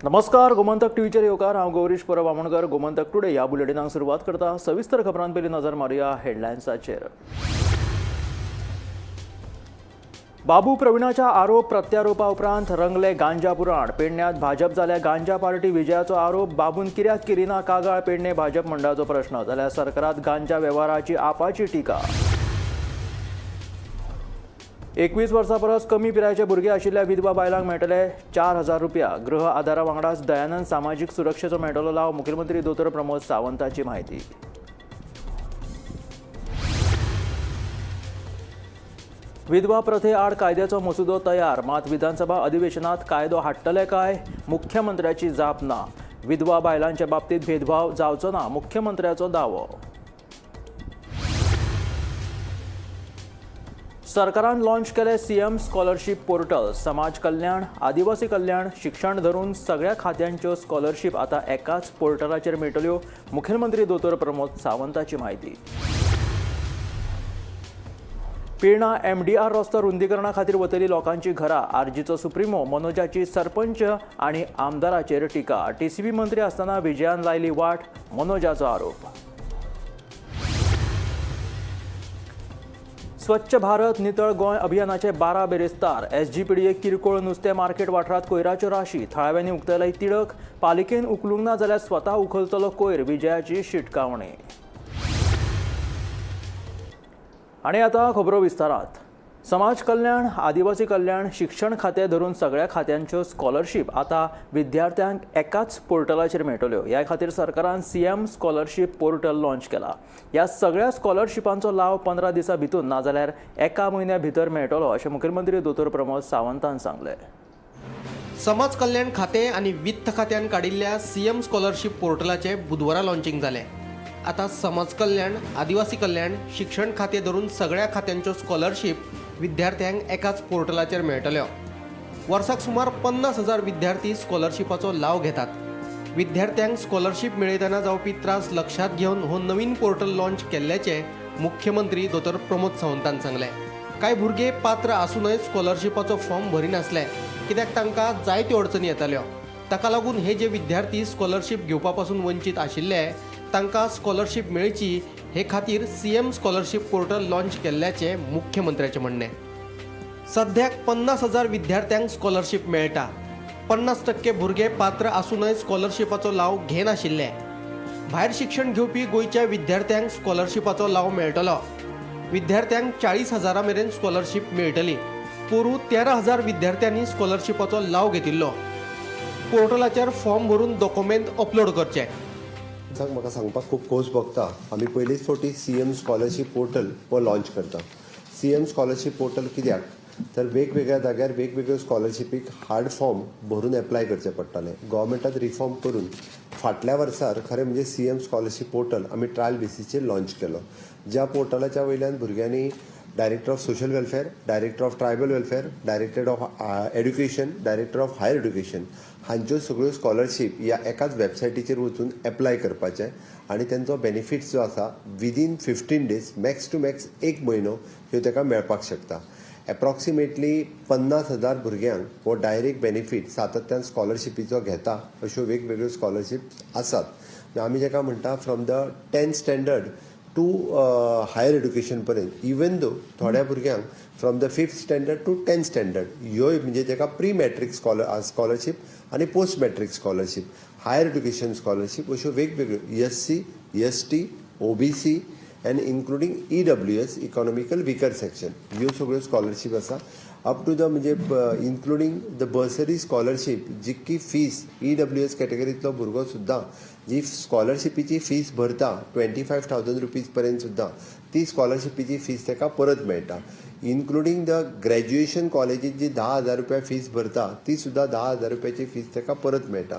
नमस्कार, गोमंतक टीव्हीचेर येवकार. हांव गौरीश परब आमोणकर. गोमंतक टुडे ह्या बुलेटिनाक सुरवात करता. सविस्तर खबरां पयलीं नजर मारुया हेडलायन्साचेर. बाबू प्रवीणाच्या आरोप प्रत्यारोपा उपरांत रंगले गांजा पुराण. पेडण्यांत भाजप जाल्या गांजा पार्टी, विजयाचो आरोप. बाबून कित्याक केली ना कागाळ, पेडणे भाजप मंडळाचो प्रश्न. जाल्यार सरकारात गांजा वेव्हाराची आपाची टिका. 21 वर्सां परस कमी पिरायेचे भुरगे आशिल्ल्या विधवा बायलांक मेळटले 4000 रुपया. गृह आधारा वांगडाच दयानंद सामाजीक सुरक्षेचो मेळटलो लाव, मुखेलमंत्री दोतोर प्रमोद सावंताची म्हायती. विधवा प्रथे आड कायद्याचो मसुदो तयार, मात विधानसभा अधिवेशनात कायदो हाडटले काय, मुख्यमंत्र्याची जाप ना. विधवा बायलांच्या बाबतीत भेदभाव जावचो ना, मुख्यमंत्र्याचो दावो. सरकारान लॉन्च केले सीएम स्कॉलरशीप पोर्टल. समाज कल्याण, आदिवासी कल्याण, शिक्षण धरून सगळ्या खात्यांच्यो स्कॉलरशीप आता एकाच पोर्टलाचेर मेळटल्यो, मुखेलमंत्री दोतोर प्रमोद सावंताची म्हायती. पिर्णा एमडीआर रस्तो रुंदीकरणा खातीर वतली लोकांची घरां, आरजीचो सुप्रिमो मनोजाची सरपंच आनी आमदाराचेर टिका. टीसीबी मंत्री आसतना विजयान लायली वाट, मनोजाचो आरोप. स्वच्छ भारत नितळ गोंय अभियानाचे 12 बेरेस्तार एसजीपीडीए किरकोळ नुस्तें मार्केट वाठारांत कोयराच्यो राशी. थळाव्यांनी उक्तायली तिडक. पालिकेन उखलूंक ना जाल्यार स्वता उखलतलो कोयर, विजयाची शिटकावणी. आनी आतां खबरो विस्तारात. समाज कल्याण, आदिवासी कल्याण, शिक्षण खातें धरून सगळ्या खात्यांच्यो स्कॉलरशीप आतां विद्यार्थ्यांक एकाच पोर्टलाचेर मेळटल्यो. ह्या खातीर सरकारान सीएम स्कॉलरशीप पोर्टल लॉन्च केला. ह्या सगळ्या स्कॉलरशिपांचो लाव 15 दिसां भितर नाजाल्यार एका म्हयन्या भितर मेळटलो, अशें मुखेलमंत्री दोतोर प्रमोद सावंतान सांगलें. समाज कल्याण खातें आनी वित्त खात्यान काडिल्ल्या सीएम स्कॉलरशीप पोर्टलाचें बुधवारा लॉन्चिंग जालें. आतां समाज कल्याण, आदिवासी कल्याण, शिक्षण खातें धरून सगळ्या खात्यांच्यो स्कॉलरशीप विद्यार्थ्यांक एकाच पोर्टलाचेर मेळटल्यो. वर्साक सुमार 50,000 विद्यार्थी स्कॉलरशिपाचो लाव घेतात. विद्यार्थ्यांक स्कॉलरशीप मेळयतना जावपी त्रास लक्षांत घेवन हो नवीन पोर्टल लॉन्च केल्ल्याचें मुख्यमंत्री दोतोर प्रमोद सावंतान सांगलें. कांय भुरगे पात्र आसूनय स्कॉलरशिपाचो फॉर्म भरिनासले, कित्याक तांकां जायत्यो अडचणी येताल्यो. ताका लागून हे जे विद्यार्थी स्कॉलरशीप घेवपा पासून वंचीत आशिल्ले तांकां स्कॉलरशीप मेळची हे खातीर सीएम स्कॉलरशीप पोर्टल लॉन्च केल्ल्याचें मुख्यमंत्र्याचें म्हणणें. सद्याक 50,000 विद्यार्थ्यांक स्कॉलरशीप मेळटा. 50% भुरगे पात्र आसूनय स्कॉलरशिपाचो लाव घेनाशिल्ले. भायर शिक्षण घेवपी गोंयच्या विद्यार्थ्यांक स्कॉलरशिपाचो लाव मेळटलो. विद्यार्थ्यांक 40,000 मेरेन स्कॉलरशीप मेळटली. पोरूं 13,000 विद्यार्थ्यांनी स्कॉलरशिपाचो लाव घेतिल्लो. पोर्टलाचेर फॉर्म भरून डॉक्युमेंट अपलोड करचे. म्हाका सांगपाक खूब खोस भोगता. आमी पयलीच फावटी सीएम स्कॉलरशीप पोर्टल हो लॉन्च करता. सीएम स्कॉलरशीप पोर्टल कित्याक तर वेगवेगळ्या जाग्यार वेगवेगळ्यो स्कॉलरशिपीक हार्ड फॉर्म भरून एप्लाय करचें पडटालें. गोवोरमेंटान रिफॉर्म करून फाटल्या वर्सार खरें म्हणजे सीएम स्कॉलरशीप पोर्टल आमी ट्रायल बेसीसचेर लॉन्च केलो, ज्या पोर्टलाच्या वयल्यान भुरग्यांनी director of social welfare, director of tribal welfare, director of education, director of higher education हांच्यो सगळ्यो स्कॉलरशीप ह्या एकाच वेबसायटीचेर वचून एप्लाय करपाचें आनी तेंचो बेनिफिट्स जो आसा within 15 days, max to max एक म्हयनो ह्यो ताका मेळपाक शकता. एप्रॉक्सिमेटली 50,000 भुरग्यांक हो डायरेक्ट बेनिफीट सातत्यान स्कॉलरशिपीचो घेता, अश्यो वेगवेगळ्यो स्कॉलरशीप आसात. आमी जेका म्हणटा from the 10th standard to higher education पर्यंत, इवन दो थोड्या भुरग्यांक from the 5th standard to 10th standard ह्यो म्हणजे ताका प्री मॅट्रीक स्कॉलरशीप आनी post matric scholarship, higher education scholarship अश्यो वेगवेगळ्यो SC, ST, OBC and including EWS, economical weaker section, ह्यो सगळ्यो स्कॉलरशीप आसा. अप टू the म्हणजे इन्क्लुडींग the bursary scholarship, जितकी फीस ईडब्ल्यूएस कॅटेगरींतलो भुरगो सुद्दां जी स्कॉलरशिपीची फीस भरता 25,000 रुपीज पर्यंत सुद्दां ती स्कॉलरशिपीची फीस ताका परत मेळटा. इन्क्लुडींग the graduation कॉलेजीत जी 10,000 रुपया फीस भरता ती सुद्दां 10,000 रुपयाची फीस ताका परत मेळटा.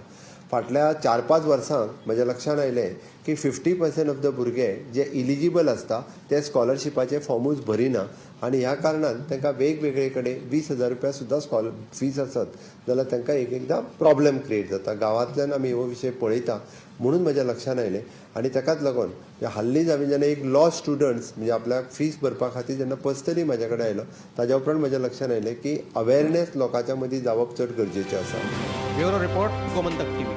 फाटल्या 4-5 वर्सांक म्हज्या लक्षांत आयलें की 50% ऑफ the भुरगे जे इलिजिबल आसता ते स्कॉलरशिपाचे फॉर्मूच भरिना आनी ह्या कारणान तांकां वेगवेगळे कडेन 20,000 रुपया सुद्दां फीस आसत जाल्यार तांकां एक एकदां प्रॉब्लेम क्रिएट जाता. गांवांतल्यान आमी हो विशय पळयता म्हणून म्हज्या लक्षांत आयलें आनी ताकाच लागून हाल्लीच हांवें जेन्ना एक लॉ स्टुडंट्स म्हणजे आपल्याक फीस भरपा खातीर जेन्ना पर्सनली म्हज्या कडेन आयलो ताज्या उपरांत म्हज्या लक्षांत आयलें की अवेरनेस लोकांच्या मदीं जावप चड गरजेचें आसा. Bureau report, Gomantak TV.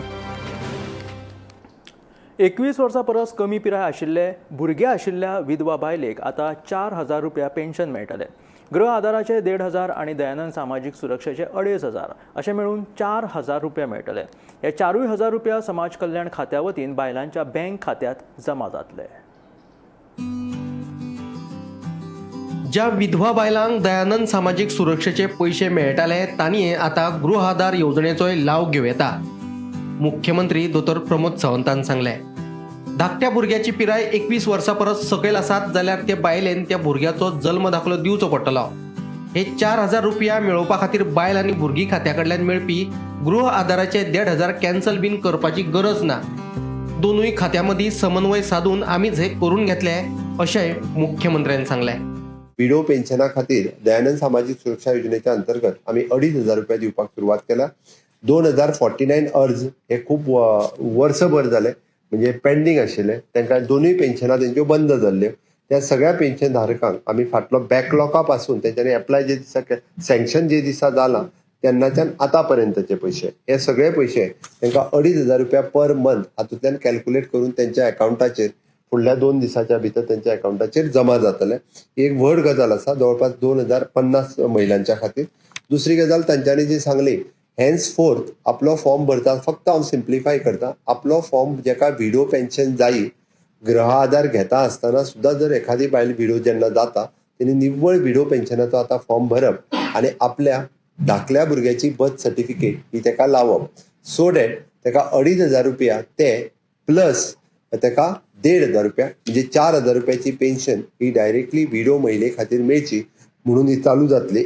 21 वर्सां परस कमी पिराय आशिल्ले भुरगे आशिल्ल्या विधवा बायलेक आतां 4000 रुपया पेन्शन मेळटले. गृह आदाराचे 1500 आनी दयानंद सामाजीक सुरक्षेचे 2500 अशें मेळून 4000 रुपया मेळटले. हे 4000 रुपया समाज कल्याण खात्या वतीन बायलांच्या बँक खात्यांत जमा जातले. ज्या विधवा बायलांक दयानंद सामाजीक सुरक्षेचे पयशे मेळटाले तांणी आतां गृह आधार येवजणेचोय लाव घेवं येता. मुख्यमंत्री दोतोर प्रमोद सावंतान सांगलें, धाकट्या भुरग्याची पिराय 21 वर्सां परस सकयल आसात जाल्यार ते बायलेन त्या भुरग्याचो जल्म दाखलो दिवचो पडटलो. हे 4000 रुपया मेळोवपा खातीर बायल आनी भुरगीं खात्या कडल्यान मेळपी गृह आधाराचे 1500 कॅन्सल बीन करपाची गरज ना. दोनूय खात्यां मदीं समन्वय सादून आमीच हे करून घेतले अशेंय मुख्यमंत्र्यान सांगलें. विडो पेन्शना खातीर दयानंद सामाजीक सुरक्षा योजनेच्या अंतर्गत आमी 2500 रुपया दिवपाक सुरवात केला. 2049 अर्ज हे खूब वर्सभर जाले म्हणजे पेंडींग आशिल्ले, तांकां दोनूय पेन्शनां तेंच्यो बंद जाल्ल्यो. त्या सगळ्या पेन्शन धारकांक आमी फाटलो बॅकलॉका पासून तेंच्यांनी एप्लाय जे दिसा सँक्शन जे दिसा जाला तेन्नाच्यान आतां पर्यंतचे पयशे हे सगळे पयशे तांकां 2500 रुपया पर मंथ हातूंतल्यान कॅल्कुलेट करून तेंच्या एकावंटाचेर फुडल्या 2 दिसाच्या भितर तेंच्या एकावंटाचेर जमा जातले. ही एक व्हड गजाल आसा जवळपास 2050 महिलांच्या खातीर. दुसरी गजाल तांच्यांनी जी सांगली, हेन्स फोर्थ आपलो फॉर्म भरता, फक्त हांव सिम्प्लिफाय करता, आपलो फॉर्म जेका विडो पेन्शन जायी गृह आधार घेता आसतना सुद्दां जर एखादी बायल विडो जेन्ना जाता तेणी निव्वळ विडो पेन्शनाचो आतां फॉर्म भरप आनी आपल्या धाकल्या भुरग्याची बर्थ सर्टिफिकेट ही तेका लावप, सो that तेका 2500 रुपया ते प्लस तेका 1500 रुपया म्हणजे 4000 रुपयाची पेन्शन ही डायरेक्टली विडो महिले खातीर मेळची म्हणून ही चालू जातली.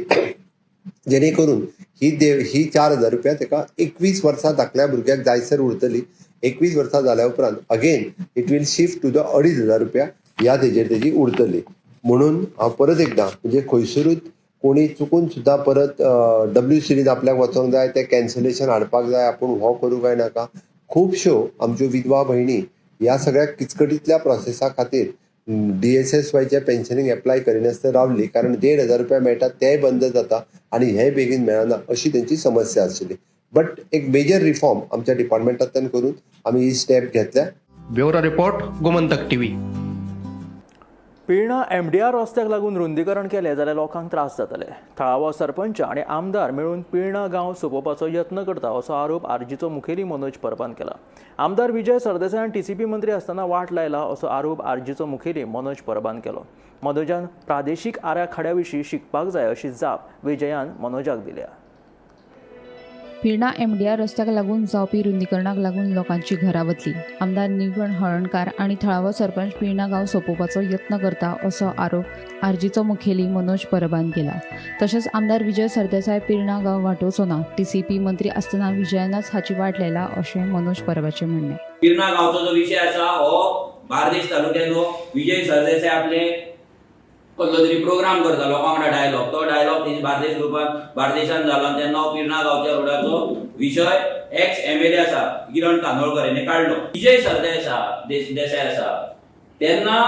जेणे करून ही 4000 रुपया तेका 21 वर्सां धाकल्या भुरग्याक जायसर उरतली. 21 वर्सां जाल्या उपरांत again it will shift to the 2500 रुपया ह्या तेजेर तेजी उरतली. म्हणून हांव परत एकदां म्हणजे खंयसरूच कोणी चुकून सुद्दां परत डब्ल्यू सिरीज आपल्याक वचोंक जाय, तें कॅन्सलेशन हाडपाक जाय, आपूण हो करूं काय नाका, खुबश्यो आमच्यो विधवा भयणी ह्या सगळ्या किचकटींतल्या प्रोसेसा खातीर DSSYच्या पेन्शनीक एप्लाय करिनासतना रावली, कारण 1500 रुपया मेळटा तेय बंद जाता आनी हेय बेगीन मेळना अशी तेंची समस्या आशिल्ली. बट एक मेजर रिफॉर्म आमच्या डिपार्टमेंटांतल्यान करून आमी ही स्टेप घेतल्या. Bureau report, Gomantak TV. Pilerne MDR रस्त्याक लागून रुंदीकरण केलें जाल्यार लोकांक त्रास जातले. थळावो सरपंच आनी आमदार मेळून पिळर्णा गांव सोंपोवपाचो यत्न करता असो आरोप आरजीचो मुखेली मनोज परबान केला. आमदार विजय सरदेसायान TCP मंत्री आसतना वाट लायला असो आरोप आरजीचो मुखेली मनोज परबान केलो. मनोजान प्रादेशीक आराखड्या विशीं शिकपाक जाय अशी जाप विजयान मनोजाक दिल्या. पिळर्णा MDR रस्त्याक लागून जावपी रुंदीकरणाक लागून लोकांची घरां वतली. आमदार निळकंठ हळर्णकार आनी थळावो सरपंच पिळर्णा गांव सोंपोवपाचो यत्न करता असो आरोप आरजीचो मुखेली मनोज परबान केला. तशेंच आमदार विजय सरदेसाय पिळर्णा गांव वाटोवचो ना, TCP मंत्री आसतना विजयानच हाची वाट लायला अशें मनोज परबाचें म्हणणें. पिळर्णा गांवचो जो विशय आसा हो बार्देश तालुक्याचो विजय सरदेसाय आपले कसलो तरी प्रोग्राम करता लोकां वांगडा डायलॉग, तो डायलॉग बार्देश ग्रुपान बार्देशान जालो आनी तेन्ना हो पिळर्णा गांवच्या रोडाचो विशय एक्स MLA आसा किरण कांदोळकर हेणे काडलो. विजय सरदेसाय देसाय आसा तेन्ना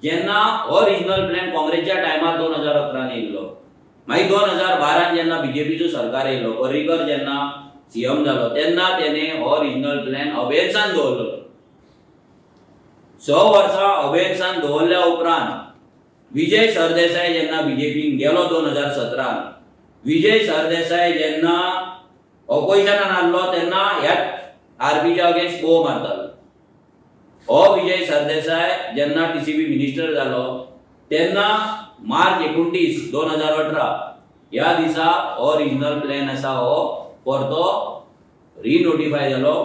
जेन्ना हो रिजनल प्लॅन काँग्रेसच्या टायमार 2011 येयल्लो, मागीर 2012 जेन्ना बीजेपीचो सरकार येयलो, पर्रीकर जेन्ना CM जालो तेन्ना तेणे हो रिजनल प्लॅन अबेन्सान दवरलो. 6 वर्सां अबेन्सान दवरल्या उपरांत विजय सरदेसाय जेन्ना बीजेपीन गेलो 2017, विजय सरदेसाय जेन्ना ऑपोजिशनान आहलो तेन्ना ह्या आरपीच्या अगेन्स्ट बोव मारतालो. हो विजय सरदेसाय जेन्ना TCP minister जालो तेन्ना मार्च 29, 2018 ह्या दिसा हो रिजनल प्लॅन आसा हो परतो रिनोटिफाय जालो,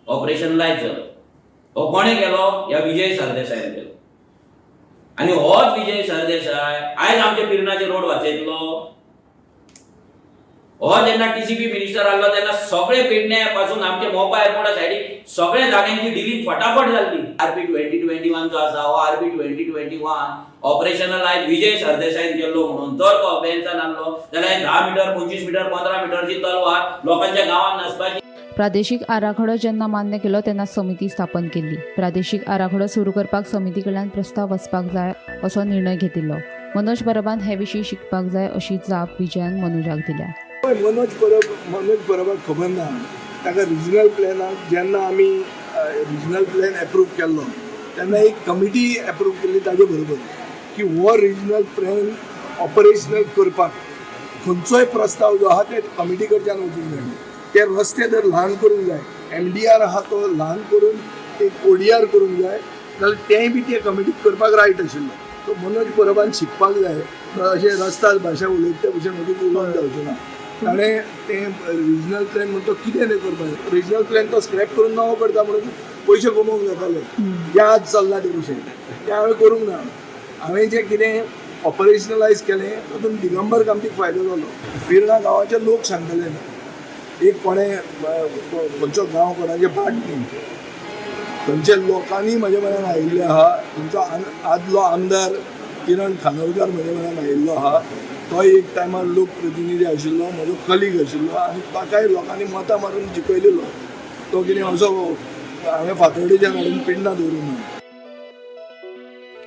ऑपरेशनलायज जालो. हो कोणें केलो? ह्या विजय सरदेसायान केलो. आनी होच विजय सरदेसाय आयज आमच्या पिळर्णाचे रोड वाचयतलो. हो जेन्ना TCP minister आहलो तेन्ना सगळे पेडणे पासून आमचे मोपा एअरपोर्टा सायडीक सगळे जाग्यांची डिलींग फटाफट जाल्ली. RP 2021 जो आसा हो RP 2021 ऑपरेशनलायज विजय सरदेसायन केल्लो म्हणून जर तो अबेन्सान आहलो जाल्यार 10 मिटर, 25 मिटर, 15 मिटरची तलवार लोकांच्या गांवांत नाचपाची. प्रादेशीक आराखडो जेन्ना मान्य केलो तेन्ना समिती स्थापन केल्ली. प्रादेशीक आराखडो सुरू करपाक समिती कडल्यान प्रस्ताव वचपाक जाय असो निर्णय घेतिल्लो. मनोज परबान हे विशीं शिकपाक जाय अशी जाप विजयान मनोजाक दिल्या. मनोज परबाक खबर ना ताका रिजनल प्लॅनाक जेन्ना आमी रिजनल प्लॅन एप्रूव केल्लो तेन्ना एक कमिटी एप्रूव केल्ली ताजे बरोबर की हो रिजनल प्लॅन ऑपरेशनल करपाक खंयचोय प्रस्ताव जो आहा ते कमिटी कडच्यान वचूंक जाय. ते रस्ते जर ल्हान करूंक जाय, एमडीआर आहा तो ल्हान करून एक ओडीआर करूंक जाय जाल्यार तेंय बी ते कमिटीक करपाक रायट आशिल्लो. सो मनोज परबान शिकपाक जाय, तो अशें रस्ताद भाशा उलयता ते भशेन मदीं उलोवन जावचें ना. ताणें तें रिजनल प्लॅन म्हण तो कितें तें करपाक जाय. रिजनल प्लॅन तो स्क्रॅप करून नवो करता म्हणून पयशे कमोवंक जाताले, जें आज चल्लां ते भशेन तें हांवें करूंक ना. हांवें जें कितें ऑपरेशनलायज केलें तातूंत दिगंबर कामतीक फायदो जालो. पिर्णा गांवाचे लोक सांगतले न्ही, एक कोणें खंयचो गांव कोणाचें भाट न्ही, थंयच्या लोकांनी म्हज्या मनान आयिल्ले आहा. थंयचो आदलो आमदार किरण खानोलकर म्हज्या मनान आयिल्लो आहा, तो एक टायमार लोकप्रतिनिधी आशिल्लो, म्हजो कलीग आशिल्लो आनी ताकाय लोकांनी मतां मारून जिखयलेलो. तो कितें असो हांवें फातोर्डेच्यान हाडून पिंडा दवरूंक ना.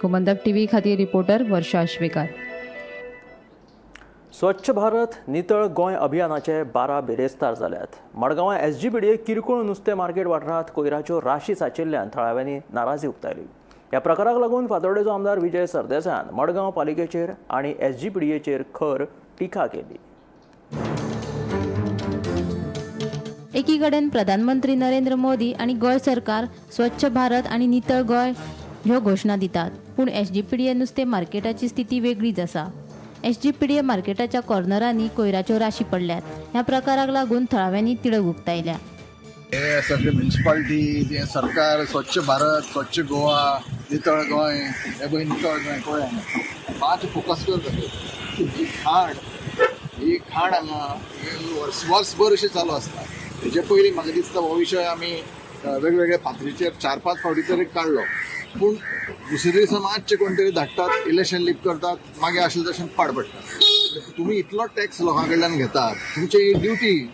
गोमंतक टीव्ही खातीर रिपोर्टर वर्षा आश्वेकार. स्वच्छ भारत नितळ गोंय अभियानाचे 12 बिरेस्तार जाल्यात. मडगांवां एसजीपीडीए किरकोळ नुस्तें मार्केट वाठारांत कोयराच्यो राशी सांचिल्ल्यान थळाव्यांनी नाराजी उक्तायली. ह्या प्रकाराक लागून फातोर्डेचो आमदार विजय सरदेसायान मडगांव पालिकेचेर आनी एसजीपीडीएचेर खर टिका केली. एकीकडेन प्रधानमंत्री नरेंद्र मोदी आनी गोंय सरकार स्वच्छ भारत आनी नितळ गोंय ह्यो घोशणा दितात, पूण एसजीपीडीए नुस्तें मार्केटाची स्थिती वेगळीच आसा. एसजीपीडीए मार्केटाच्या कॉर्नरांनी कोयराच्यो राशी पडल्यात. ह्या प्रकाराक लागून थळाव्यांनी तिडक उक्तायल्या. हे सगळे म्युनिसिपालिटी, हे सरकार स्वच्छ भारत, स्वच्छ गोवा, नितळ गोंय, हे पळय नितळ गोंय पळय मातशें फोकस कर ताचेर. ही खाण, ही खाण हांगा वर्स वर्सभर अशें चालू आसता. हेजे पयलीं म्हाका दिसता हो विशय आमी वेगवेगळ्या पातळीचेर 4-5 फावटी तरी काडलो, पूण दुसरे दिसा मातशे कोण तरी धाडटात, इलेक्शन लीप करतात, मागीर आशिल्ले तशें पाड पडटा. तुमी इतलो टॅक्स लोकां कडल्यान घेतात, तुमची ही ड्युटी,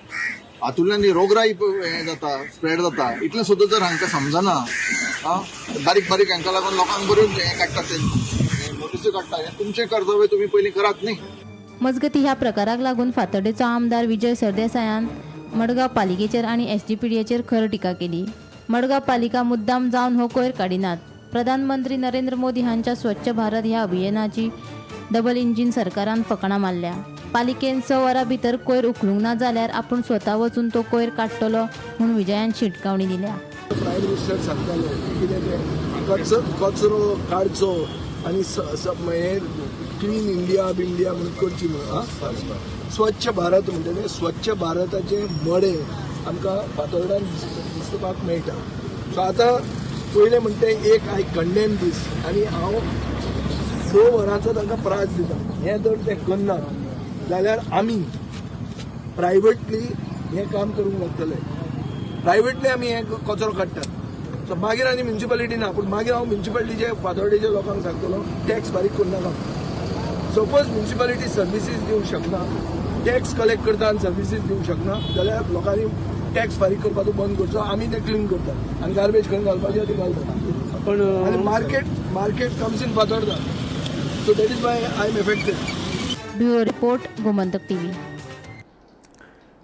हातूंतल्यान ही रोगराई हें जाता, स्प्रेड जाता, इतलें सुद्दां जर हांकां समजना, आं बारीक बारीक हांकां लागून लोकांक बऱ्यो हें काडटात, ते नोटिस्यो काडटा. हें तुमचें कर्तव्य, तुमी पयलीं करात न्ही. मजगती ह्या प्रकाराक लागून फातर्डेचो आमदार विजय सरदेसायान मडगांव पालिकेचेर आनी एसजीपीडीएचेर खर टिका केली. मडगांव पालिका मुद्दाम जावन हो कोयर काडिनात. प्रधानमंत्री नरेंद्र मोदी हांच्या स्वच्छ भारत ह्या अभियानाची डबल इंजीन सरकारान फकाणां मारल्या. पालिकेन 6 वरां भितर कोयर उखलूंक ना जाल्यार आपूण स्वता वचून तो कोयर काडटलो म्हूण विजयान शिटकावणी दिल्या. प्रायम मिनिस्टर सांगताले की कितें तें कचरो काडचो आनी हें क्लीन इंडिया बिंडिया म्हणून करची म्हणून, स्वच्छ भारत म्हणटा तें स्वच्छ भारताचें मडें आमकां फातोर्डान दिसपाक मेळटा. सो आतां पयलें म्हणटा एक I condemn दीस आनी हांव 6 वरांचो तांकां प्रास दिता. हें जर ते करनात जाल्यार आमी प्रायवेटली हें काम करूंक लागतले. प्रायवेटली आमी हें कचरो काडटात. सो मागीर आनी म्युनिसिपालिटी ना, पूण मागीर हांव म्युनिसिपालिटीचे फातोर्डेच्या लोकांक सांगतलो टॅक्स फारीक करनाका. सपोज म्युनिसिपालिटी सर्विसीस दिवंक शकना, टॅक्स कलेक्ट करता आनी सर्विसीस दिवंक शकना जाल्यार लोकांनी टॅक्स फारीक करपाचो बंद करचो. आमी ते क्लीन करतात आनी गार्बेज खंय घालपाचें ते घालतात. पण आनी market comes in Fatorda, so that is why I am affected. Bureau report, Gomantak TV.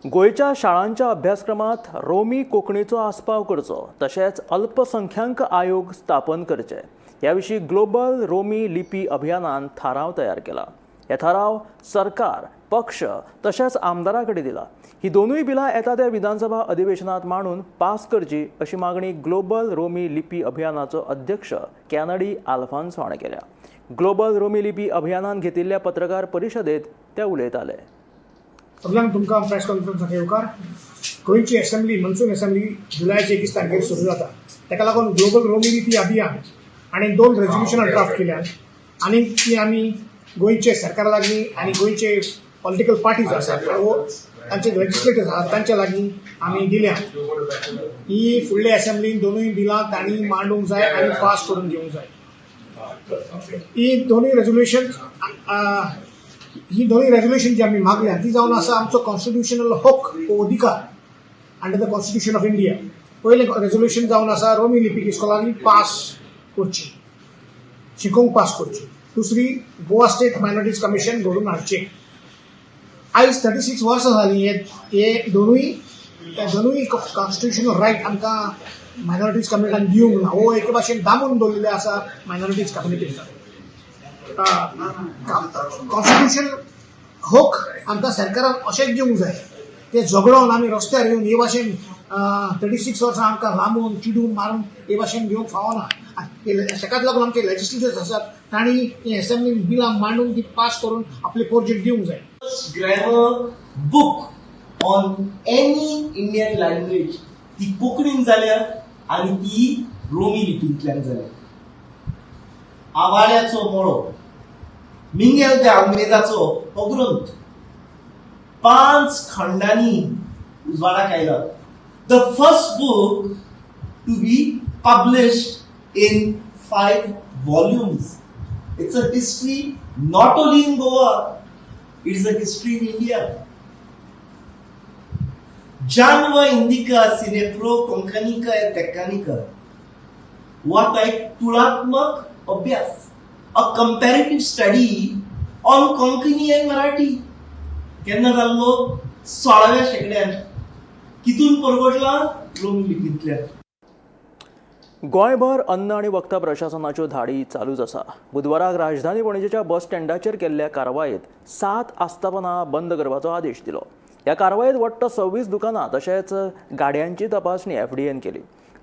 गोंयच्या शाळांच्या अभ्यासक्रमांत रोमी कोंकणीचो आस्पाव करचो, तशेंच अल्पसंख्याक आयोग स्थापन करचे ह्या विशीं ग्लोबल रोमी लिपी अभियानान थाराव तयार केला. हे थाराव सरकार, पक्ष तशेंच आमदारा कडेन दिला. ही दोनूय बिलां येता त्या विधानसभा अधिवेशनात मांडून पास करची अशी मागणी ग्लोबल रोमी लिपी अभियानाचो अध्यक्ष कॅनडी आल्फान्सो हाणें केल्या. ग्लोबल रोमी लिपी अभियानान घेतिल्ल्या पत्रकार परिशदेंत ते उलयताले. सगळ्यांक तुमकां प्रेस कॉन्फरन्साक येवकार. गोंयची असेंब्ली, मनसून असेंब्ली जुलयाचे 21 तारखेर सुरू जाता. ताका लागून ग्लोबल रोमी लिपी अभियान आनी 2 रेजोल्युशनां ड्राफ्ट केल्यात आनी ती आमी गोंयचे सरकारा लागीं आनी गोंयचे पॉलिटिकल पार्टीज आसात वो तांचे लेजिस्लेटर्स आसात तांच्या लागीं आमी दिल्या. ही फुडल्या असेंब्लीन दोनूय बिलां तांणी मांडूंक जाय आनी पास करून घेवंक जाय. ही दोनूय रेजोल्युशन, ही दोनूय रेजोल्युशन जी आमी मागल्या ती जावन आसा आमचो कॉन्स्टिट्युशनल हक वो अधिकार under the constitution of India. पयलें रेजोल्युशन जावन आसा रोमी लिपी इस्कॉलांनी पास करची, शिकोवंक पास करची. दुसरी, गोवा स्टेट मायनॉरिटीज कमिशन घडोवन हाडचें. आयज 36 वर्सां जालीं हे दोनूय त्या दोनूय कॉन्स्टिट्युशनल रायट आमकां मायनॉरिटीज कम्युनिटीन दिवंक ना. हो एके भाशेन दामून दवरिल्लें आसा मायनॉरिटीज कम्युनिटीन. कॉन्स्टिट्युशन हक आमकां सरकारान अशेंच दिवंक जाय. ते झगडोन आमी रस्त्यार येवन हे भाशेन 36 वर्सां आमकां लांबून चिडून मारून हे भाशेन घेवंक फावना. ताकाच लागून आमचे लेजिस्लेटर्स आसात तांणी ही असेंब्लीन बिलां मांडून ती पास करून आपले प्रोजेक्ट दिवंक जाय. Grammar book on any Indian language ती कोंकणीन जाल्या आनी ती रोमी लिपींतल्यान जाल्या. आवाळ्याचो मळो, मिंगेल दे आल्मेदाचो हो ग्रंथ 5 खंडांनी उजवाडाक आयला. The first book to be published in 5 volumes. It's a history not only in Goa, it is a history in India. जानवा Indica सिनेप्रो कोंकणिका डेक्कानिका हो एक तुळात्मक अभ्यास, a comparative study on Konkani and Marathi. केन्ना जाल्लो? 16व्या शेंकड्यान. कितून परगटला? रोमी लिपींतल्यान. गोंयभर अन्न आनी वखदां प्रशासनाच्यो धाडी चालूच आसा. बुधवाराक राजधानी पणजेच्या बस स्टँडाचेर केल्ल्या कारवायेत 7 आस्थापनां बंद करपाचो आदेश दिलो. ह्या कारवायेत वट्ट 26 दुकानां तशेंच गाडयांची तपासणी एफडीएन केली.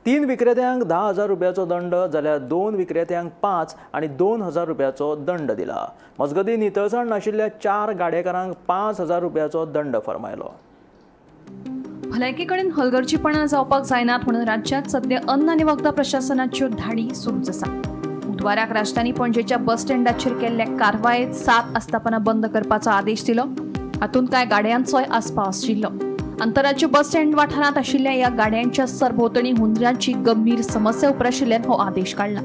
3 विक्रेत्यांक 10,000 रुपयाचो दंड जाल्यार 2 विक्रेत्यांक 5 आनी 2,000 रुपयाचो दंड दिला. मजगतीं नितळसाण नाशिल्ल्या 4 गाडेकारांक 5,000 रुपयाचो दंड फर्मायलो. भलायके कडेन हलगर्जीपणा जावपाक जायनात म्हणून राज्यांत सद्या अन्न आनी वखदां प्रशासनाच्यो धाडी सुरूच आसा. बुधवाराक राजधानी पणजेच्या बस स्टँडाचेर केल्ल्या कारवायेत 7 आस्थापनां बंद करपाचो आदेश दिलो. हातूंत कांय गाडयांचोय आस्पाव आशिल्लो. आंतरराज्य बस स्टँड वाठारांत आशिल्ल्या ह्या गाडयांच्या सरभोंवतणी हुंदरांची गंभीर समस्या उप्राशिल्ल्यान हो आदेश काडला.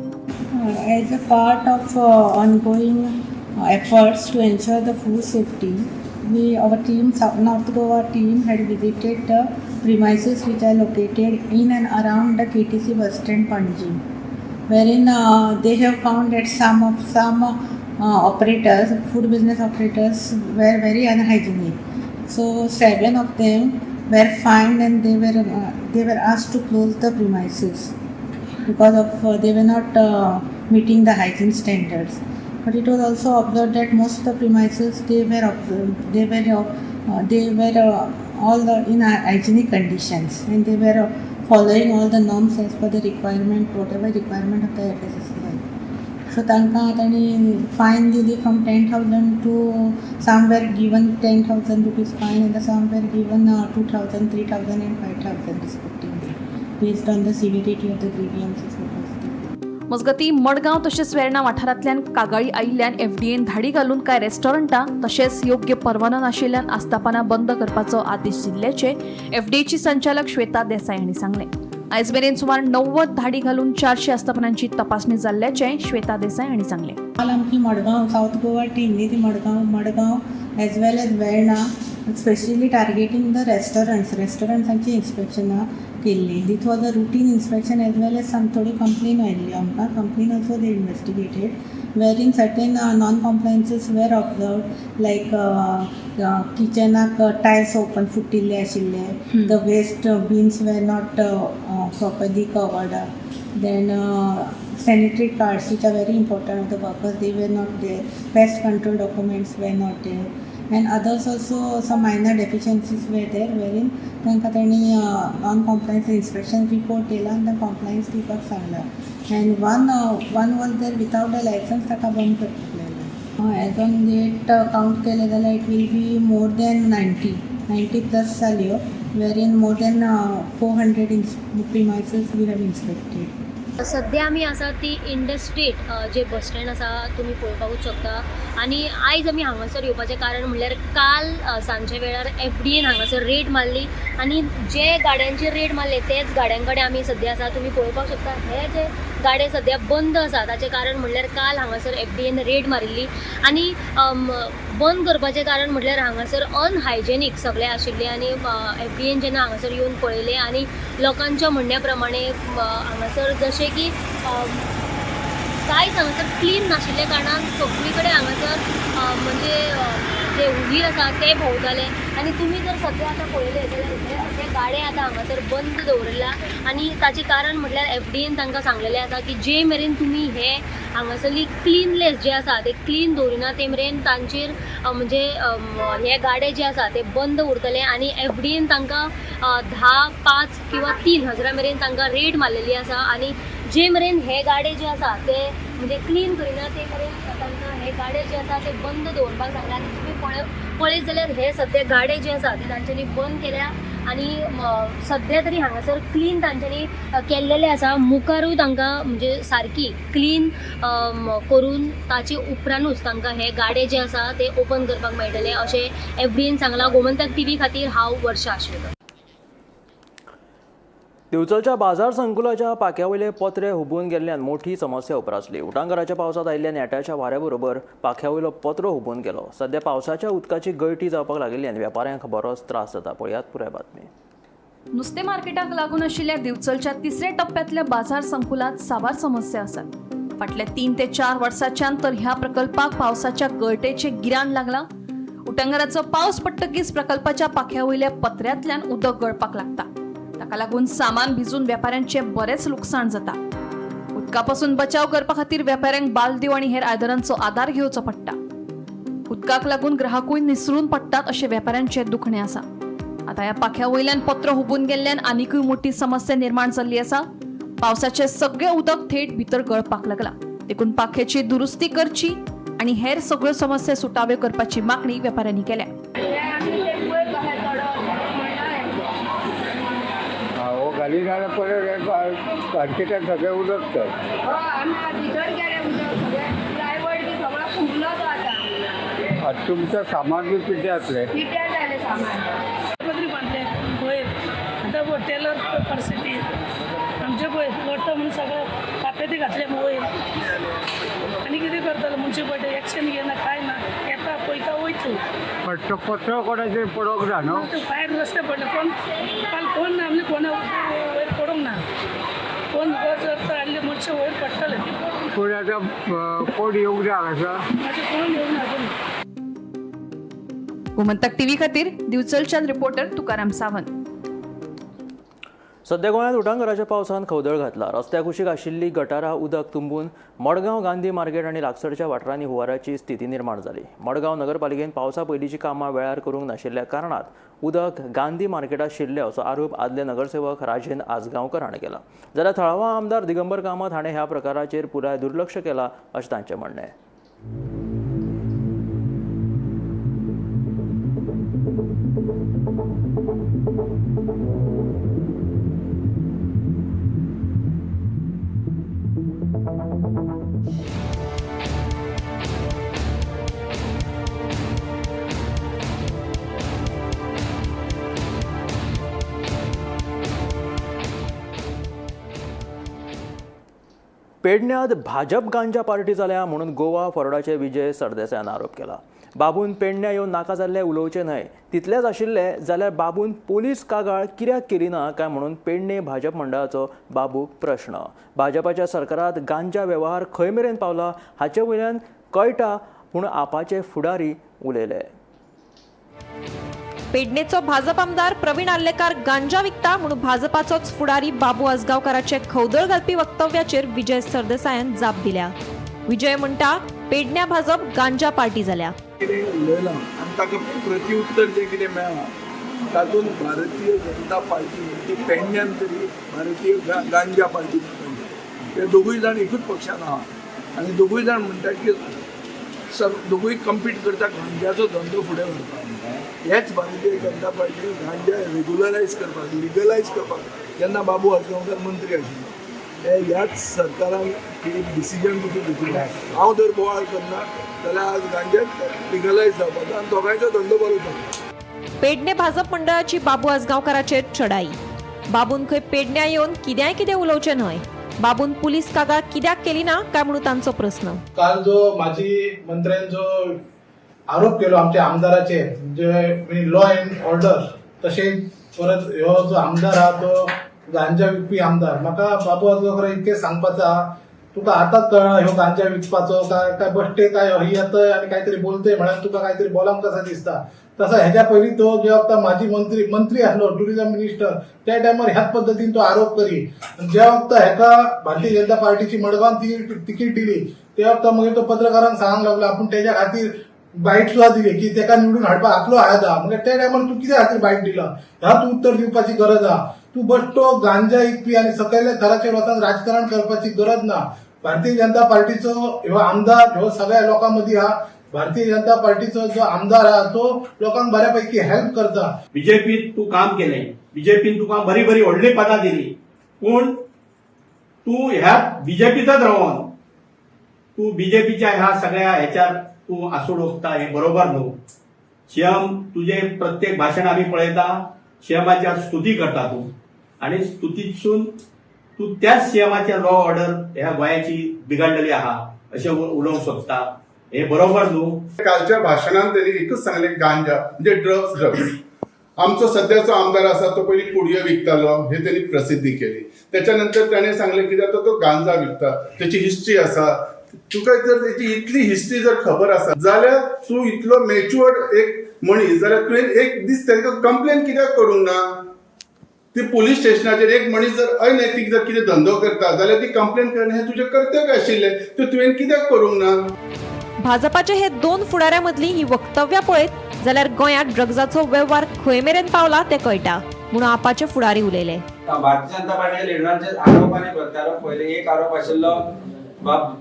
As a part of ongoing efforts to ensure the food safety, our team, North Goa team, had visited the premises which are located in and around the KTC bus stand, Panjim, wherein they have found that some operators, food business operators, were very unhygienic. So 7 of them were fined and they were asked to close the premises because of they were not meeting the hygiene standards. But it was also observed that most of the premises they were all the in hygienic conditions and they were following all the norms as per the requirement, whatever requirement of the FSSAI. So तांकां तांणी fine दिली from 10,000 to some were given ₹10,000 fine and some were given 2,000, 3,000 and 5,000 respectively, based on the severity of the grievances. मजगतीं मडगांव तशेंच वेर्णा वाठारांतल्यान कागाळी आयिल्ल्यान FDN धाडी घालून कांय रेस्टॉरंटां तशेंच योग्य परवानो नाशिल्ल्यान आस्थापनां बंद करपाचो आदेश दिल्ल्याचें एफडीएची संचालक श्वेता देसाय हांणी सांगलें. आयज मेरेन सुमार 90 धाडी घालून 400 आस्थापनांची तपासणी जाल्ल्याचें श्वेता देसाय हांणी सांगलें. काल आमची मडगांव सावथ गोवा टीम न्ही ती Madgaon as well as Verna, specially targeting the restaurants, रेस्टॉरंट्सांची इन्स्पेक्शनां केल्ली. This was a routine inspection as well as some थोडी कंप्लेन आयिल्ली आमकां. Complain also they investigated, wherein certain non compliances were observed, like किचनाक tiles open फुटिल्ले आशिल्ले, the waste bins were not properly covered, then sanitary cards, which are very important of the workers, they were not there, pest control documents were not there, and others also some minor deficiencies were there, wherein तांकां तांणी non compliance inspection report दिला आनी तांकां compliance दिवपाक सांगला. And one was there without a licence, ताका बंद करपाक लायला. एज ऑन डेट कावंट केलें जाल्यार it will be more than 90 plus जाल्यो, wherein more than 400 premises we have inspected. सद्या आमी आसा ती इंडस्ट्रीट जे बस स्टँड आसा तुमी पळोवपाकूच शकता. आनी आयज आमी हांगासर येवपाचें कारण म्हणल्यार काल सांजच्या वेळार एफडीएन हांगासर रेड मारली आनी जे गाड्यांचेर रेड मारले तेच गाड्यां कडेन आमी सद्या आसा. तुमी पळोवपाक शकता, हे जे गाडे सद्या बंद आसा ताचें कारण म्हणल्यार काल हांगासर एफडीएन रेड मारिल्ली आनी बंद करपाचें कारण म्हटल्यार हांगासर अनहायजेनीक सगळें आशिल्लें. आनी एफडीएन जेन्ना हांगासर येवन पळयलें आनी लोकांच्या म्हणण्या प्रमाणे हांगासर जशें की कांयच हांगासर क्लीन नाशिल्ल्या कारणान सगळी कडेन हांगासर म्हणजे जे हुंदीर आसा ते भोंवताले. आनी तुमी जर सद्या आतां पळयलें जाल्यार हे सगळे गाडे आतां हांगासर बंद दवरिल्ला आनी ताचें कारण म्हटल्यार एफडीएन तांकां सांगलेलें आसा की जे मेरेन तुमी हे हांगासरली क्लिनलेस जे आसा ते क्लीन दवरिना ते मेरेन तांचेर म्हणजे हे गाडे जे आसा ते बंद उरतले. आनी एफडीएन तांकां 10, 5 किंवा 3 हजारा मेरेन तांकां रेट मारलेली आसा आनी जे मेरेन हे गाडे जे आसा ते म्हणजे क्लीन करिना ते मेरेन तांकां हे गाडे जे आसा ते बंद दवरपाक सांगला. आनी तुमी पळयत जाल्यार हे सद्या गाडे जे आसा ते तांच्यांनी बंद केल्या आनी सद्या तरी हांगासर क्लीन तांच्यांनी केल्लेले आसा. मुखारूय तांकां म्हणजे सारकी क्लीन करून ताचे उपरांतूच तांकां हे गाडे जे आसा ते ओपन करपाक मेळटले अशें एफडीएन सांगलां. गोमंतक टीव्ही खातीर हांव वर्षा आश्वेकर. दिवचलच्या बाजार संकुलाच्या पाख्या वयले पत्रे हुबून गेल्ल्यान मोठी समस्या उप्रासली. उटांगाराच्या पावसांत आयिल्ल्या नेटाच्या वाऱ्या बरोबर पाख्या वयलो पत्रो हुबून गेलो. सद्या पावसाच्या उदकाची गळटी जावपाक लागिल्ल्यान वेपाऱ्यांक बरोच त्रास जाता. पळयात पुराय बातमी. नुस्तें मार्केटाक लागून आशिल्ल्या दिवचलच्या तिसऱ्या टप्प्यांतल्या बाजार संकुलांत साबार समस्या आसात. फाटल्या 3 ते 4 वर्सांच्यान तर ह्या प्रकल्पाक पावसाच्या गळटेचें गिराण लागलां. उटंगाराचो पावस पडटकीच प्रकल्पाच्या पाख्या वयल्या पत्र्यांतल्यान उदक गळपाक लागता. ताका लागून सामान भिजून वेपाऱ्यांचें बरेंच लुकसाण जाता. उदका पसून बचाव करपा खातीर वेपाऱ्यांक बालद्यो आनी हेर आयदनांचो आदार घेवचो पडटा. उदकाक लागून ग्राहकूय निसरून पडटात अशें वेपाऱ्यांचें दुखणें आसा. आतां ह्या पाख्या वयल्यान पत्रो हुबून गेल्ल्यान आनिकूय मोठी समस्या निर्माण जाल्ली आसा. पावसाचें सगळें उदक थेट भितर गळपाक लागलां. देखून पाख्याची दुरुस्ती करची आनी हेर सगळ्यो समस्या सुटाव्यो करपाची मागणी वेपाऱ्यांनी केल्या. खाली जाल्यार परत मार्केटान सगळें उदक तर आतां तुमचें सामान बी पिड्ड्यार जातलें. पत्री बांदले वयर आतां पळय टेलर परिस्थिती आमचे पळय लोट्टा म्हणून सगळें कापेती घातले वयर आनी कितें करतलो. मुन्सिपालिटी एक्शन घेना कांय ना, येता पळयता वयता. पण तो पत्रो कोणाचेर पडोंक ना न्हू, भायर रस्ते पडले कोण काल कोण ना म्हणजे कोणा वयर पडूंक ना. कोण गरज हाडली मनशां वयर पडटले. पूण आतां कोण येवंक ना हांगासर, म्हाजे कोण येवंक ना अजून. गोमंतक टीव्ही खातीर दिवचलच्यान रिपोर्टर तुकाराम सावंत. सद्या गोंयांत उटांगाराच्या पावसान खवदळ घातला. रस्त्या कुशीक आशिल्ली गटारां उदक तुंबून मडगांव गांधी मार्केट आनी लागसरच्या वाठारांनी हुंवाराची स्थिती निर्माण जाली. मडगांव नगरपालिकेन पावसा पयलींची कामां वेळार करूंक नाशिल्ल्या कारणान उदक गांधी मार्केटात शिरलें असो आरोप आदले नगरसेवक राजेंद्र आजगांवकर हाणें केला. जाल्यार थळावा आमदार दिगंबर कामत हाणें ह्या प्रकाराचेर पुराय दुर्लक्ष केलां अशें तांचें म्हणणें. पेडण्यांत भाजप गांजा पार्टी जाल्या म्हणून गोवा फॉरवर्डाचे विजय सरदेसायान आरोप केला. बाबून पेडण्या येवन नाका जाल्ले उलोवचें न्हय तितलेंच आशिल्लें जाल्यार बाबून पोलीस कागाळ कित्याक केली ना काय म्हणून पेडणे भाजप मंडळाचो बाबूक प्रश्न. भाजपाच्या सरकारांत गांजा वेव्हार खंय मेरेन पावला हाचे वयल्यान कळटा म्हूण आपाचे फुडारी उलयले. पेडणेचो भाजप आमदार प्रवीण आर्लेकार गांजा विकता म्हणून भाजपाचोच फुडारी बाबू आजगांवकाराचे खवदळ घालपी वक्तव्याचेर विजय सरदेसायान जाप दिल्या. विजय म्हणटा पेडण्या भाजप गांजा पार्टी जाल्या. कितें उलयलां आनी ताका प्रतिउत्तर जें कितें मेळ्ळां तातूंत भारतीय जनता पार्टी ती पेडण्यान तरी भारतीय गांजा पार्टी ते दोगूय जाण एकूच पक्षान आहा आनी दोगूय जाण म्हणटात की दोगूय कम्पीट करता गांजाचो धंदो फुडें व्हरपाक. हेच भारतीय जनता पार्टी गांजा रेगुलरायज करपाक, लिगलायज करपाक जेन्ना बाबू आजगांवकार मंत्री आशिल्लो ते ह्याच सरकारान एक डिसिजन पसून घेतिल्लें. हांव जर बोवाळ करना जाल्यार आज गांजा लिगलायज जावपाचो आनी दोगांयचो धंदो बरो जाता. पेडणे भाजप मंडळाची बाबू आजगांवकाराचेर चढाई. बाबून खंय पेडण्या येवन कित्याय कितें उलोवचें न्हय. बाबून पुलीस कागाळ कित्याक केली ना काय म्हणून तांचो प्रस्न. काल जो माजी मंत्र्यान जो आरोप केलो आमच्या आमदाराचेर, म्हणजे लॉ अँड ऑर्डर, तशेंच परत ह्यो जो आमदार आहा तो गांजा विकपी आमदार, म्हाका बाबू आजगांवकार इतकें सांगपाचो आहा, तुका आतांच कळ्ळा ह्यो गांजा विकपाचो काय काय बश्टे काय ही येतय आनी काहीतरी बोलतय म्हळ्यार तुका काहीतरी बोलांक कसा दिसता. तसो हेज्या पयलीं तो जे वखता माजी मंत्री मंत्री आसलो टुरिजम मिनिस्टर त्या टायमार ह्याच पद्दतीन तो आरोप करी. ज्या वखता हेका भारतीय जनता पार्टीची मडगांव तिकीट दिली त्या वखता मागीर तो पत्रकारांक सांगूंक लागलो आपूण तेज्या खातीर बायट सुद्दां दिली की तेका निवडून हाडपाक आपलो हात आहा. म्हणजे त्या टायमार तूं कित्या खातीर बायट दिला ह्या तूं उत्तर दिवपाची गरज आहा. तूं बश्टो गांजा विकपी आनी सकयल्या थराचेर वचून राजकारण करपाची गरज ना. भारतीय जनता पार्टीचो ह्यो आमदार ह्यो सगळ्या लोकां मदीं आहा. भारतीय जनता पार्टीचो जो आमदार आहा तो लोकांक बऱ्या पैकी हेल्प करता. बीजेपीत तूं काम केलें, बीजेपीन तुका बरी बरी व्हडली पदां दिली, पूण तूं ह्या बीजेपीतच रावन तूं बीजेपीच्या ह्या सगळ्या ह्याच्यात तूं आसूड ओंकता हें बरोबर न्हू. सीएम तुजें प्रत्येक भाशण आमी पळयता, सीएमाच्या स्तुती करता तूं आनी स्तुतीसून तूं त्याच सीएमाच्या लॉ ऑर्डर ह्या गोंयाची बिगडलेली आहा अशें उलोवंक सोदता, हे बरोबर न्हू. कालच्या भाशणान त्यांनी एकच सांगलें, गांजा म्हणजे ड्रग्स ड्रग्स. आमचो सद्याचो आमदार आसा तो पयलीं पुडयो विकतालो हे त्यांनी प्रसिद्धी केली. त्याच्या नंतर त्याने सांगलें की आतां तो गांजा विकता, त्याची हिस्ट्री आसा. तुका जर त्याची इतली हिस्ट्री जर खबर आसा जाल्यार तूं इतलो मॅच्युअर्ड एक मनीस जाल्यार तुवें एक दीस तांकां कंप्लेन कित्याक करूंक ना? ती पोलीस स्टेशनाचेर एक मनीस जर अनैतीक जर कितें धंदो करता जाल्यार ती कंप्लेन करणें हें तुजें कर्तव्य आशिल्लें, तें तुवें कित्याक करूंक ना? भाजपाचे हे दोन फुडाऱ्यां मदलीं ही वक्तव्यां पळयत जाल्यार गोंयांत ड्रग्जाचो वेव्हार खंय मेरेन पावला तें कळटा म्हणून आपाचे फुडारी उलयले. भारतीय जनता पार्टीच्या लिडरांचे आरोप आनी प्रत्यारोप. पयले एक आरोप आशिल्लो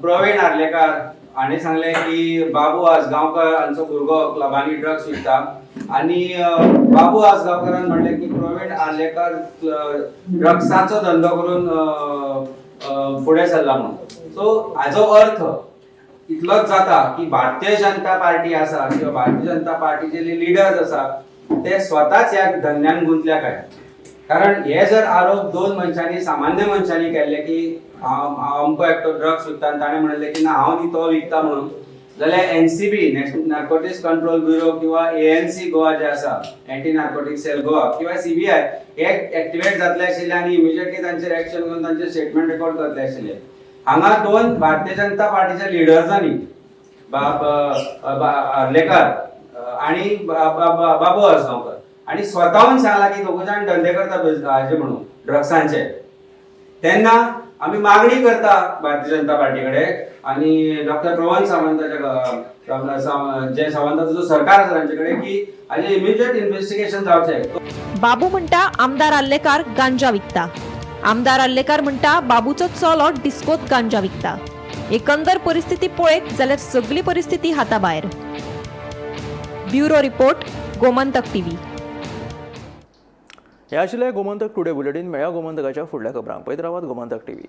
प्रवीण आर्लेकार हांणी सांगलें की बाबू आजगांवकर हांचो भुरगो क्लबांनी ड्रग्स विकता आनी बाबू आजगांवकरान म्हणलें की प्रवीण आर्लेकर ड्रग्साचो धंदो करून फुडें सरला म्हणून. सो हाजो अर्थ इतलोच जाता की भारतीय जनता पार्टी आसा किंवा भारतीय जनता पार्टीचे जे लिडर्स आसा ते स्वताच ह्या धंद्यान गुंतल्या काय? कारण हे जर आरोप दोन मनशांनी सामान्य मनशांनी केल्ले की हांव अमको एकटो ड्रग्स विकता आनी ताणें म्हणलें की ना हांव न्ही तो विकता म्हणून, जाल्यार NCB national narcotics control bureau किंवा ANC Goa जे आसा एंटी नार्कोटिक्स सेल गोवा किंवा CBI हे एक्टिवेट जातले आशिल्ले आनी इमिजिएटली तांचेर एक्शन घेवन तांचे स्टेटमेंट रेकॉर्ड करतले आशिल्ले. हांगा दोन भारतीय जनता पार्टीच्या लिडर्सांनी बाब आर्लेकर आनी बाबू आजगांवकर आनी स्वताहून सांगला की दोगूय जाण धंदे करता हाजे म्हणून ड्रग्सांचे. तेन्ना आमी मागणी करता भारतीय जनता पार्टी कडेन आनी डॉक्टर प्रमोद सावंताच्या जे सावंताचो जो सरकार आसा तांचे कडेन की हाजें इमिजिएट इन्व्हेस्टिगेशन जावचें. बाबू म्हणटा आमदार आर्लेकार गांजा विकता, आमदार आर्लेकार म्हणटा बाबूचो चलो डिस्कोत गांजा विकता. एकंदर परिस्थिती पळयत जाल्यार सगली परिस्थिती हाता भायर. Bureau report, Gomantak TV. हे आशिल्लें गोमंतक टुडे बुलेटीन. मेळ्या गोमंतकाच्या फुडल्या खबरांक. पळयत रावात गोमंतक टीव्ही.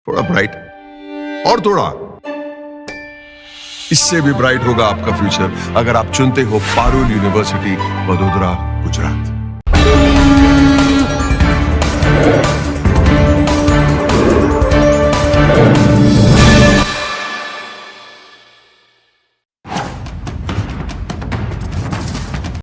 थोड़ा ब्राइट और थोड़ा इससे भी ब्राइट होगा आपका फ्यूचर अगर आप चुनते हो पारुल यूनिवर्सिटी, वडोदरा, गुजरात।